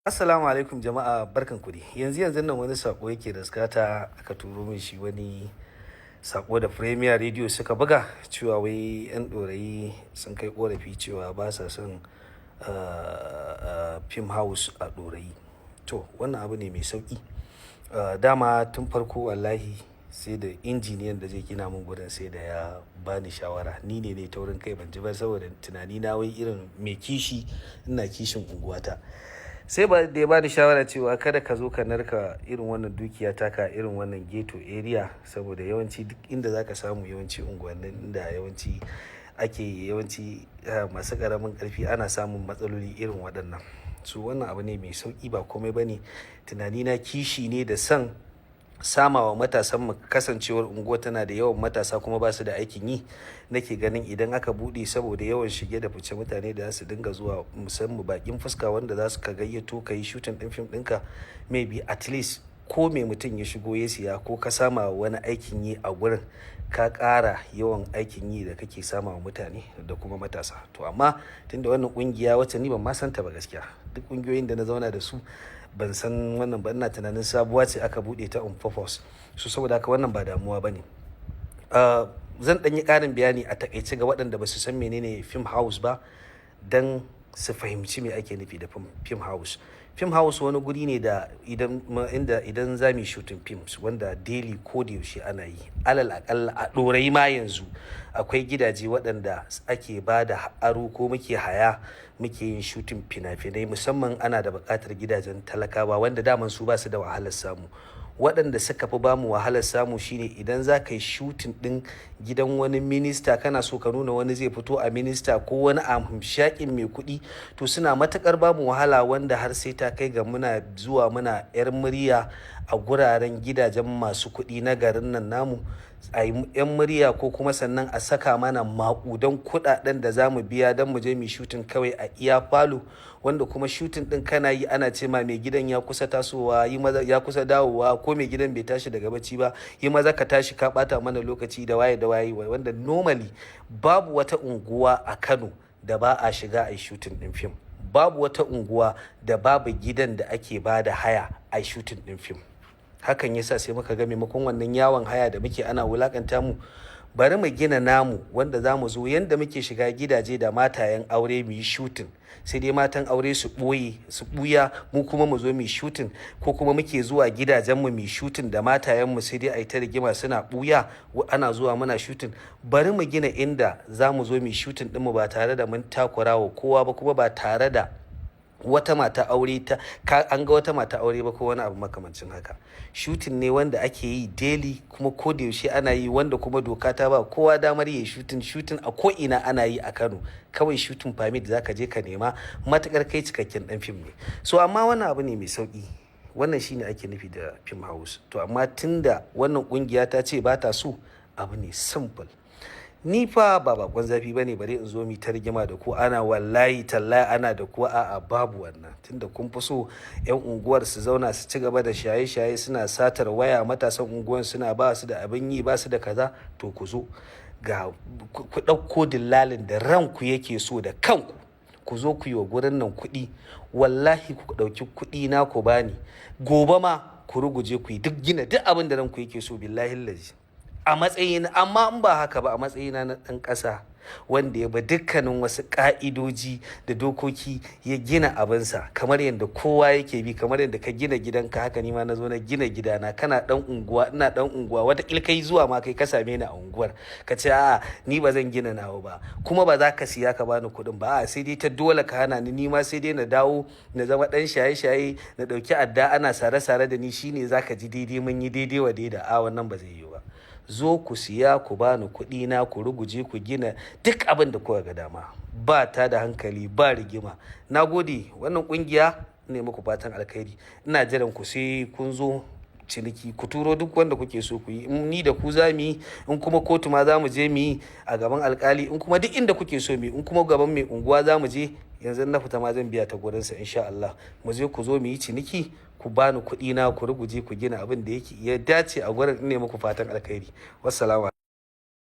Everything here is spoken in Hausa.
Assalamu alaikum jama'a, barkan ku dai. Yanzu yanzu nan wani sako yake riskata, aka turo min shi, wani sako da Premier Radio suka buga cewa wai 'yan Ɗorayi sun kai korafi cewa ba sa son film house a Ɗorayi. To, wannan abu ne mai sauƙi. Dama tun farko wallahi sai da injiniyan da zai gina mun gurin sai da ya bani shawara. Ni ne taurin kai ban ji ba, saboda tunani na wai irin mai kishi, ina kishin unguwata. Sai ba da ya bani shawara cewa kada ka zo ka narka irin wannan dukiya taka irin wannan ghetto area, saboda yawanci duk inda za ka samu, yawanci unguwannin inda yawanci ake yawanci masu ƙaramin ƙarfi, ana samun matsaloli irin waɗannan. So wannan abu ne mai sauƙi, ba komai ba ne. Tunani na kishi ne da son samawa matasan mu, kasancewar unguwa tana da yawan matasa kuma ba su da aikin yi. Nake ganin idan aka buɗe, saboda yawan shige da fice mutane da za su dinga zuwa, musamman baƙin fuska wanda za su ka gayyato ka yi shooting ɗin fim ɗinka, maybe at least ko me mutum ya shigo ya siya ko ka sama wani aikin yi a gurin, ka ƙara yawan aikin yi da kake sama wa mutane da kuma matasa. To amma tunda wannan ƙungiya, wacce ni ban ma san ta ba gaskiya, duk ƙungiyoyin da na zauna da su ban san wannan ba, ina tunanin sabuwa ce aka buɗe ta on purpose. So saboda haka wannan ba damuwa ba ne. Zan ɗan yi ƙarin bayani a taƙaice ga waɗanda ba su san menene film house ba, don su fahimci me ake nufi da film house. Film house wani guri ne da idan inda idan za mu yi shooting films, wanda daily, ko da yaushe ana yi. Alal aƙalla a Ɗorayi ma yanzu akwai gidaje waɗanda ake ba da aro ko muke haya muke yin shooting fina-finai, musamman ana da buƙatar gidajen talakawa wanda daman su ba su da wahalar samu. Waɗanda suka fi bamu wahalar samu shine idan za ka yi shooting ɗin gidan wani minista, kana so ka nuna wani zai fito a minista ko wani a hamshakin mai kuɗi, to suna matuƙar bamu wahala, wanda har sai ta kai ga muna zuwa muna 'yar murya a guraren gidajen masu kuɗi na garin nan namu, a yi 'yan murya ko kuma sannan a saka mana maƙudan kuɗaɗen da za mu biya don mu je mu shooting kawai a iya falo, wanda kuma shooting ɗin kana yi ana ce ma mai gidan ya kusa tasowa, yi maza, ya kusa dawowa, ko mai gidan bai tashi daga bacci ba, yi maza ka tashi, ka ɓata mana lokaci, da waye da waye, wanda normally babu wata unguwa a Kano da ba a shiga a yi shooting ɗin fim. Babu wata unguwa da babu gidan da ake ba da haya a yi shooting ɗin fim. Hakan yasa sai muka ga maimakon wannan yawon haya da muke ana wulakanta mu, bari mu gina namu wanda za mu zo yanda muke shiga gidaje da matayen aure mu yi shooting, sai dai matan aure su ɓoye su ɓuya, mu kuma mu zo mu yi shooting, ko kuma muke zuwa gidajenmu mu yi shooting da matayenmu, sai dai a yi ta rigima suna ɓuya, ana zuwa muna shooting. Bari mu gina inda za mu zo mu yi shooting ɗinmu ba tare da mun takura wa kowa ba, kuma ba tare da wata mata aure ta an ga wata mata aure ba ko wani abu makamancin haka. Shooting ne wanda ake yi daily kuma ko da yaushe ana yi, wanda kuma doka ta ba kowa damar yi shooting. Shooting a ko ina ana yi a Kano. Kawai shooting permit zaka je ka nema, matukar kai cikakken dan fim ne. So amma wannan abu ne mai sauki. Wannan shine ake nufi da film house. To amma tunda wannan kungiya ta ce ba ta so, abu ne simple. Ni fa ba bakon zafi bane, bare in zo mi ta rigima da ku, ana wallahi tallahi ana da ku. A'a, babu wannan. Tunda kun fi so yan unguwar su zauna su ci gaba da shaye-shaye, suna satar waya, matasan unguwar suna ba su da abin yi, ba su da kaza, to ku zo ga ku ɗauko dillalin da ranku yake so da kanku, ku zo ku yi wa gurin nan kuɗi. Wallahi ku ɗauki kuɗi na ku bani, gobe ma ku ruguje, ku yi duk gina duk abin da ranku yake so, billahi lazi. A matsayin, amma in ba haka ba, a matsayina na ɗan ƙasa wanda ya bi dukkanin wasu ƙa'idoji da dokoki ya gina abinsa kamar yadda kowa yake bi, kamar yadda ka gina gidanka, haka ni ma na zo na gina gidana. Kana ɗan unguwa, ina ɗan unguwa, wata kai zuwa ma kai ka same ni a unguwar, ka ce a'a, ni ba zan gina nawa ba, kuma ba za ka siya ka bani kuɗin ba, a'a, sai dai ta dole ka hana ni, ni ma sai dai na dawo na zama ɗan shaye-shaye, na ɗauki adda ana sare-sare da ni, shine za ka ji daidai, mun yi daidai wa daida. A wannan ba zai yiwu ba. Zo ku siya, ku bani kuɗi na, ku ruguje, ku gina duk abin da kuka ga dama, ba ta da hankali, ba rigima. Na gode. Wannan kungiya ne muku fatan alkhairi. Ina jiran ku sai kun zo ciniki. Ku turo duk wanda kuke so ku yi. In ni da ku za mu yi, in kuma kotu ma za mu je mu yi a gaban alkali, in kuma duk inda kuke so mu yi, in kuma gaban mai unguwa za mu je, yanzu na fita ma zan biya ta gurinsa insha Allah. Mu je, ku zo mu yi ciniki, ku bani kuɗi na, ku ruguje, ku gina abin da yake ya dace a gurin. Ne muku fatan alkhairi. Wassalamu.